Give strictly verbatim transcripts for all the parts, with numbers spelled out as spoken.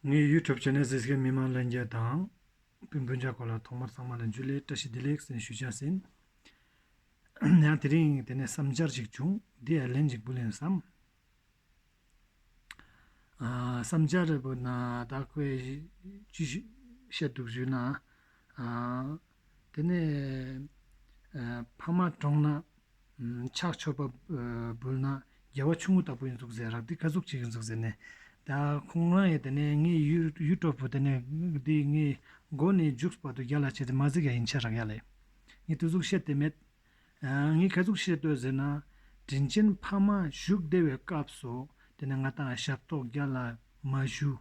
ངའི་ཡུ་ཊུབ་ཆེ་ནལ་གཟིགས་མཁན་མི་མང་ལྷན་རྒྱས་དང་སྤུན་སྤུན་ཆ་སྐོར་ལ་ཐོག་མར་ཚང་མ་ལ་འཇུ་ལེ་བཀྲ་ཤིས་བདེ་ལེགས་ཟེར་ཞུ་ཅེས་ཡིན། ཡང་དེ་རིང་དེ་ནས་བསམ་འཆར་ཞིག་བྱུང་། འདི་ཡང་ལན་ཞིག་འབུལ་ཡིན་བསམ། ཨ་བསམ་འཆར་རེ་བོ་ན་ད་ཁོས་ཅི་བཤད་འདུག་ཞུས་ན། ཨ་དེ་ནས་ཨ་ཕ་མ་གྲོངས་ན་ཕྱག་མཆོད་པ་འབུལ་ན་དགེ་བ་ཆུང་ངུ་ལྟ་བུ་ཡིན་ཟུག་ཟེར་རག། འདི་ག་ཟུག་ཅིག་ཡིན་ཟུག་ཟེར་ནས། ད་ཁོང་རང་ཡང་དེ་ནས་ངའི་ཡུ་ཡུ་ཊུབ་པོ་དེ་ནས་འདི་ངའི་མགོ་ནས་མཇུག་བར་དུ་རྒྱ་ལ་བྱས་ཏེ་མ་གཟིགས་ཡ་ཡིན་ཆ་རག་ཡ་ལེ། ངས་དེ་ཟུག་བཤད་དེ་མེད། ཨ་ངས་ག་ཟུག་བཤད་འདོད་ཟེར་ན། དྲིན་ཅན་ཕ་མ་བཞུགས་བསྡད་པའི་སྐབས་སུ་དེ་ནས་ང་ཏང་ཞབས་ཏོག་རྒྱ་ལ་མ་ཞུ།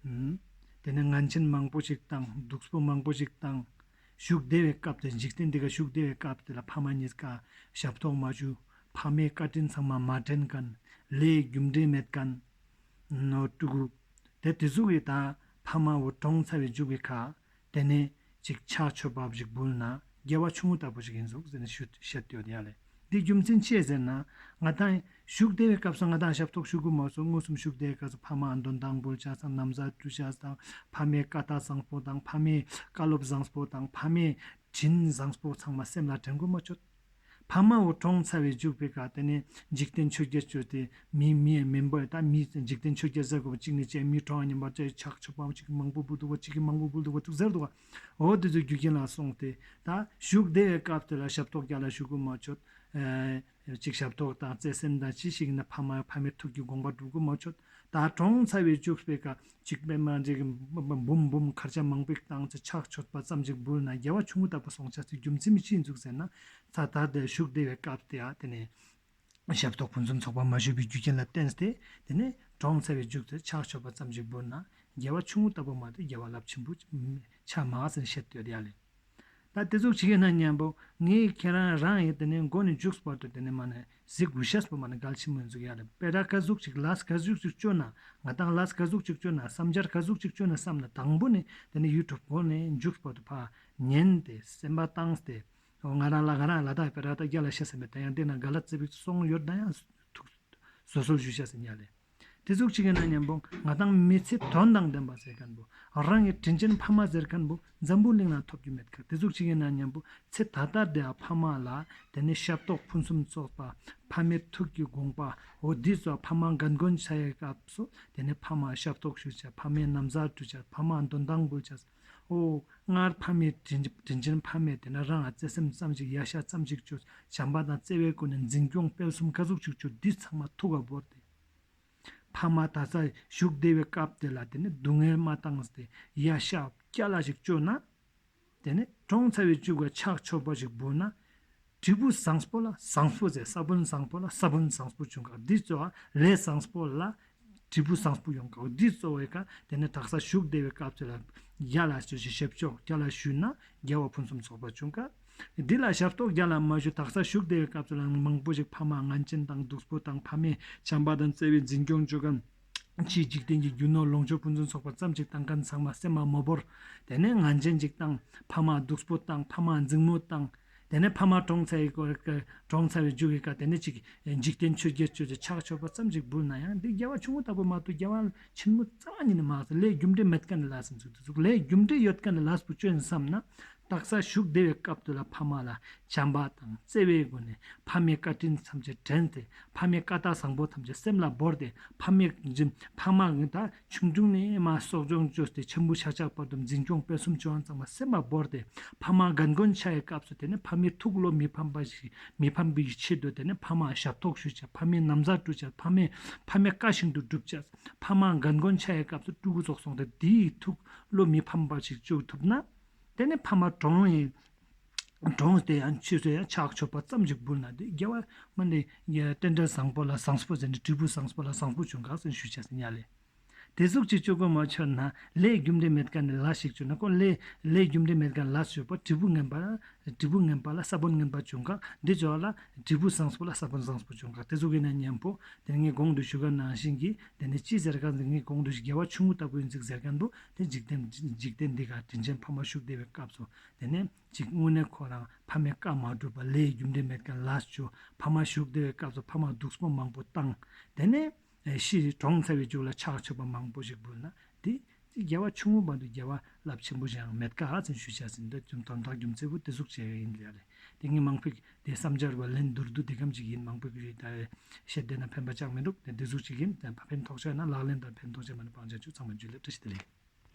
ཨུམ། དེ་ནས་ངན་ཆེན་མང་པོ་ཞིག་བཏང་། སྡུག་པོ་མང་པོ་ཞིག་བཏང་། བཞུགས་བསྡད་པའི་སྐབས་དེ། འཇིག་རྟེན་འདི་ག་བཞུགས་བསྡད་པའི་སྐབས་དེ་ལ་ཕ་མ་གཉིས་ཀ་ཞབས་ཏོག་མ་ཞུ། ཕ་མའི་བཀའ་དྲིན་ཚང་མ་མ་དྲན་མཁན། ལས་རྒྱུ་འབྲས་མེད་མཁན་ནོ་ཀྲུ་གུ། དེ་དེ་ཟུག་གི་ད་ཕ་མ་བོ་གྲོངས་ཚར་བའི་མཇུག་གི་ཁ་དེ་ནས་ཅིག་ཕྱག་མཆོད་པ་ཞིག་འབུལ་ན་དགེ་བ་ཆུང་ངུ་ལྟ་བུ་ཞིག་ཡིན་ཟུག་ཟེར་ནས་ཞུ་བཤད་དེ་ཡོད་ཡ་ལེ། འདི་རྒྱུ་མཚན་ཅི་ཟེར་ན། ང་ཏང་བཞུགས་བསྡད་པའི་སྐབས་སུ་ང་ཏང་ཞབས་ཏོག་ཞུ་དགོས་མ་སོང་། མངོན་སུམ་བཞུགས་བསྡད་པའི་སྐབས་སུ་ཕ་མ་འདོན་ཐང་འབུལ་ཆ་དང་། ན་བཟའ་བཀྲུ་ཆ་དང་། ཕ་མའི་བཀའ་རྟགས་བཟང་པོ་དང་། ཕ་མའི་བཀའ་སློབ་བཟང་པོ་དང་། ཕ་མའི་དྲིན་བཟང་པོ་ཚང་མ་སེམས་ལ་དྲན་དགོས་མ་ཆོད། ཕ་མ་བོ་གྲོངས་ཚར་བའི་མཇུག་པའི་ཁ་དེ་ནས་འཇིག་རྟེན་ཆོས་བརྒྱད་ཅོས་ཏེ་མི་མི་མིན་པ་ད་མི་འཇིག་རྟེན་ཆོས་བརྒྱད་ཟེར་དགོས་པ་ཅིག་ནས་བྱས། མི་གྲོངས་ཉམ་པ་ཅིག་ཕྱག་མཆོད་པ་ཅིག་མང་པོ་འབུལ་འདུག་པ་ཅིག་གིས་མང་པོ་འབུལ་འདུག་པ་ཅིག་ཟེར་འདུག་པ། འོ་དེ་ཚོ་རྒྱུ་རྐྱེན་ལ་སོང་སྟེ་ད་བཞུགས་བསྡད་པའི་སྐབས་དེ་ལ་ཞབས་ཏོག་རྒྱ་ལ་ཞུ་དགོས་མ་ཆོད། ཨེ་ཅིག་ཞབས་ཏོག་དང་བརྩེ་སེམས་དང་ཅི་ཞིག་ཡིན་ན་ཕ་མ་ཕ་མའི་ཐུགས་ཀྱི་དགོངས་པ་སྒྲུབ་དགོས་མ་ཆོད། ད་གྲོངས་ཚར་བའི་མཇུག་པའི་ཁ་ཅིག་པད་མ་འདྲེ་གི་འབུམ་འབུམ་ཁར་ཆ་མང་པོ་བཏང་སྟེ་ཕྱག་མཆོད་པ་ཙམ་ཅིག་འབུལ་ན་དགེ་བ་ཆུང་ངུ་ལྟ་བུ་སོང་ཆ་སི་རྒྱུ་མཚན་མི་ཅི་ཡིན་ཟུག་ཟེར་ན། ད་ད་དེ་བཞུགས་བསྡད་པའི་སྐབས་དེ་ཡ་དེ་ནས་ཞབས་ཏོག་ཕུན་སུམ་ཚོགས་པ་མ་ཞུས་པའི་རྒྱུ་རྐྱེན་ལ་བརྟེན་ཏེ་དེ་ནས་གྲོངས་ཚར་བའི་མཇུག་ཏུ་ཕྱག་མཆོད་པ་ཙམ་ཅིག་འབུལ་ན་དགེ་བ་ཆུང་ངུ་ལྟ་བུ་མ་གཏོགས་དགེ་བ་རླབས་ཆེན་པོ་ཆགས་མ་ཟེར་བཤད་དེ་ཡོད་ཡ་ལེ། ད་དེ་ཟུག་ཅིག་ཡིན་ན་མཉམ་པོ་ངས་ཁྱེད་རང་རང་ཡིན་དེ་ནས་མགོ་ནས་མཇུག་བར་དུ་དེ་ནས་མ་ནས་གཟིགས་དགོས་ཤེས་པོ་མ་ནས་གལ་ཆེན་མོ་ཡིན་ཟུག་ཡ་ལེ། དཔེར་ན་ག་ཟུག་ཅིག་ལས་ག་ཟུག་ཅིག་བཅོ་ན། ང་ཏང་ལས་ག་ཟུག་ཅིག་བཅོ་ན། བསམ་འཆར་ག་ཟུག་ཅིག་བཅོ་ན་བསམ་ན་དང་པོ་ནས་དེ་ནས་ཡུ་ཊུབ་མགོ་ནས་མཇུག་བར་དུ་ཕར་ཉན་ཏེ་སེམས་པ་བཏང་སྟེ། འོ་ང་རང་ལ་ང་རང་ལ་ད་དཔེར་ན་ད་རྒྱ་ལ་བཤད་ས་མེད། ད་ཡང་དེ་ན་ག་ལ་ཙེ་བིག་སོང་ཡོད་ན་ཡང་ཐུགས་བཟོད་གསོལ་ཞུ་ཤེས་ཡིན་ཡ་ལེ། དེ་ཟུག་ཅིག་ཡིན་ན་མཉམ་པོ་ང་ཏང་མི་ཚེ་དོན་དང་ལྡན་པ་ཟེར་མཁན་པོ་རང་གི་དྲིན་ཅན་ཕ་མ་ཟེར་མཁན་པོ་འཛམ་བུ་གླིང་ན་ཐོབ་རྒྱུ་མེད་ཁ། དེ་ཟུག་ཅིག་ཡིན་ན་མཉམ་པོ་ཚེ་ད་ལྟ་དེ་ཨ་ཕ་མ་ལ་དེ་ནས་ཞབས་ཏོག་ཕུན་སུམ་ཚོགས་པ། ཕ་མའི་ཐུགས་ཀྱི་དགོངས་པ། འོ་འདི་ཚོ་ཕ་མ་རྒན་རྒོན་ཆགས་པའི་སྐབས་སུ་དེ་ནས་ཕ་མ་ཞབས་ཏོག་ཞུ་ཆ། ཕ་མའི་ན་བཟའ་བཀྲུ་ཆ། ཕ་མ་འདོན་ཐང་འབུལ་ཆ། འོ་སྔར་ཕ་མའི་དྲིན་དྲིན་ཅན་ཕ་མས་དེ་ནས་རང་ལ་བརྩེ་སེམས་ཙམ་ཅིག་ཡ་ཤ་ཙམ་ཅིག་བཅོས། བྱམས་པ་དང་བརྩེ་བའི་སྒོ་ནས་འཛིན་སྐྱོང་སྤེལ་གསུམ་ག་ཟུག་ཅིག་བཅོས། འདི་ཚང་མ་ཐུགས་ལ་བོར་ཏེ། ཕ་མ་ད་ས་བཞུགས་བསྡད་པའི་སྐབས་དེ་ལ་དེ་ནས་སྡུག་བསྔལ་མ་བཏང་སྟེ་ཡ་ཤ་རྒྱ་ལ་ཞིག་བཅོས་ན། དེ་ནས་གྲོངས་ཚར་བའི་མཇུག་ག་ཕྱག་མཆོད་པ་ཞིག་འབུལ་ན། དྲིལ་བུ་བཟང་པོ་ལ་བཟང་པོ་ཟེར། ས་བོན་བཟང་པོ་ལ་ས་བོན་བཟང་པོ་བྱུང་ག། འདི་གཙོ་བོ་ལས་བཟང་པོ་ལ་དྲིལ་བུ་བཟང་པོ་ཡོང་ག། འདི་གཙོ་བོའི་ཀ་དེ་ནས་དག་ས་བཞུགས་བསྡད་པའི་སྐབས་དེ་ལ་རྒྱ་ལ་ཞུ་ཞབས་ཏོག་རྒྱ་ལ་ཞུས་ན་དགེ་བ་ཕུན་སུམ་ཚོགས་པ་བྱུང་ག། འདི་ལ་ཞབས་ཏོག་རྒྱ་ལ་མ་ཞུ་དག་ས་བཞུགས་བསྡད་པའི་སྐབས་དེ་ལ་མང་པོ་ཞིག་ཕ་མ་ངན་ཅན་དང་སྡུག་པོ་དང་ཕ་མའི་བྱམས་པ་དང་བརྩེ་བའི་འཛིན་སྐྱོང་བཅོ་མཁན། ཕྱིའི་འཇིག་རྟེན་གྱི་རྒྱུ་ནོར་ལོངས་སྤྱོད་ཕུན་སུམ་ཚོགས་པ་ཙམ་ཅིག་བཏང་མཁན་ཚང་མ་སེམས་མ་མ་བོར། དེ་ནས་ངན་ཅན་ཅིག་བཏང་། ཕ་མ་སྡུག་པོ་བཏང་། ཕ་མ་འཛིང་མོ་བཏང་། དེ་ནས་ཕ་མ་གྲོངས་ཚར་བའི་སྐོར་ག་གྲོངས་ཚར་བའི་མཇུག་གི་ཀ་དེ་ནས་ཅིག་འཇིག་རྟེན་ཆོས་བརྒྱད་ཅོས་ཏེ་ཕྱག་མཆོད་པ་ཙམ་ཅིག་འབུལ་ན་ཡང་འདི་དགེ་བ་ཆུང་ངུ་ལྟ་བུ་མ་གཏོགས་དགེ་བ་ཆེན་མོ་རྩ་བ་ཉིད་ནས་མ་ཟེར། ལས་རྒྱུ་འབྲས་མེད་མཁན་ནི་ལས་ཟེར་ཚུལ་དེ་ཚུགས། ལས་རྒྱུ་འབྲས་ཡོད་མཁན་ནི་ལས་པོ་ཅོ་ཡིན་བསམ་ན། དག་ས་བཞུགས་བསྡད་པའི་སྐབས་དེ་ལ་ཕ་མ་ལ་བྱམས་པ་དང་བརྩེ་བའི་སྒོ་ནས་ཕ་མའི་བཀའ་དྲིན་ཐམས་ཅད་དྲན་ཏེ། ཕ་མའི་བཀའ་རྟགས་བཟང་པོ་ཐམས་ཅད་སེམས་ལ་བོར་ཏེ། ཕ་མའི་ཕ་མ་ད་ཆུང་ཆུང་ནས་མ་གསོ་སྐྱོང་བཅོས་ཏེ་ཆེན་པོ་ཆགས་ཆགས་བར་དུ་འཛིན་སྐྱོང་སྤེལ་གསུམ་བཅོ་ཡང་ཚང་མ་སེམས་ལ་བོར་ཏེ། ཕ་མ་རྒན་རྒོན་ཆགས་པའི་སྐབས་སུ་དེ་ནས་ཕ་མའི་ཐུགས་བློ་མི་ཕམ་པ་ཞིག་མི་ཕམ་པའི་ཆེད་དུ་དེ་ནས་ཕ་མ་ཞབས་ཏོག་ཞུ་ཆ། ཕ་མའི་ན་བཟའ་བཀྲུ་ཆ། ཕ་མའི་ཕ་མའི་བཀའ་བཞིན་དུ་སྒྲུབ་ཆ། ཕ་མ་རྒན་རྒོན་ཆགས་པའི་སྐབས་སུ་ཕྲུ་གུ་ཚོགས་སོང་སྟེ་དེའི་ཐུགས་བློ་མི་ཕམ་པ་ཞིག་བཅོ་ཐུབ་ན། དེ་ནས་ཕ་མ་གྲོངས་ཡིན། གྲོངས་ཏེ་ཡང་ཆོས་སུ་ཡང་ཕྱག་མཆོད་པ་ཙམ་ཞིག་འབུལ་ན་དེ་དགེ་བ་མ་ནི་རྟེན་འབྲེལ་བཟང་པོ་ལ་བཟང་པོ་ཟེར་ནས་དྲིལ་བུ་བཟང་པོ་ལ་བཟང་པོ་བྱུང་ག་ཟེར་ཞུ་ཆ་ཟེར་ཡ་ལེ། དེ་ཟུག་ཅིག་བཅོ་དགོས་མ་བཅོ་ན་ལས་རྒྱུ་འབྲས་མེད་མཁན་ནི་ལས་ཤིག་བཅོ་ན་ཁོ་ལས་ལས་རྒྱུ་འབྲས་མེད་མཁན་ལས་བཅོ་བ་དྲིལ་བུ་ངན་པ་དྲིལ་བུ་ངན་པ་ལ་ས་བོན་ངན་པ་བྱུང་ག། འདི་བཅོ་ལ་དྲིལ་བུ་བཟང་པོ་ལ་ས་བོན་བཟང་པོ་བྱུང་ག། དེ་ཟུག་ཡིན་ན་མཉམ་པོ་དེ་ངས་གོང་དུ་ཞུ་ག་ནང་བཞིན་གྱི་དེ་ནས་ཅི་ཟེར་ག་ཟེར་ངས་གོང་དུ་དགེ་བ་ཆུང་ངུ་ལྟ་བུ་ཡིན་ཟིག་ཟེར་མཁན་པོ་དེ་འཇིག་རྟེན་འཇིག་རྟེན་འདི་ག་དྲིན་ཅན་ཕ་མ་བཞུགས་བསྡད་པའི་སྐབས་སུ་དེ་ནས། ཅིག་དངོས་གནས་ཁོ་རང་ཕ་མའི་བཀའ་མ་སྒྲུབ་པ་ལས་རྒྱུ་འབྲས་མེད་མཁན་ལས་བཅོ། ཕ་མ་བཞུགས་བསྡད་པའི་སྐབས་སུ་ཕ་མ་སྡུག་པོ་མང་པོ་བཏང་། དེ་ནས་ཤི་གྲོངས་ཚར་བའི་མཇུག་ལ་ཕྱག་མཆོད་པ་མང་པོ་ཞིག་འབུལ་ན་ དེ་རྒྱལ་བ་ཆུང་ངུ་བར་དུ་རྒྱལ་བ་རླབས་ཆེན་པོ་ཞིག་ཡང་མེད་ཀ་ཨ་ཙམ་ཞུ་ཆ་ཟིན་ཏེ་དོན་དག་རྒྱུ་མཚན་པོ་དེ་ཟུག་ཅིག་ཡིན་ལེ་རེད། དེ་ངས་མང་པོ་དེ་བསམ་འཆར་བ་ལན་མདོར་བསྡུས་དེ་གམ་ཅིག་ཡིན། མང་པོ་ཞིག་ད་བཤད་བསྡད་ན་ཕན་པ་ཅང་མི་འདུག་དེ་དེ་ཟུག་ཅིག་ཡིན། ད་ཕན་ཐོགས་ཆ་ན་ལག་ལེན་དང་ཕན་ཐོགས་ཆ་མ་ན་སྤང་བྱ་བཅུ། ཚང་མ་འཇུ་ལེ། བཀྲ་ཤིས་བདེ་ལེགས།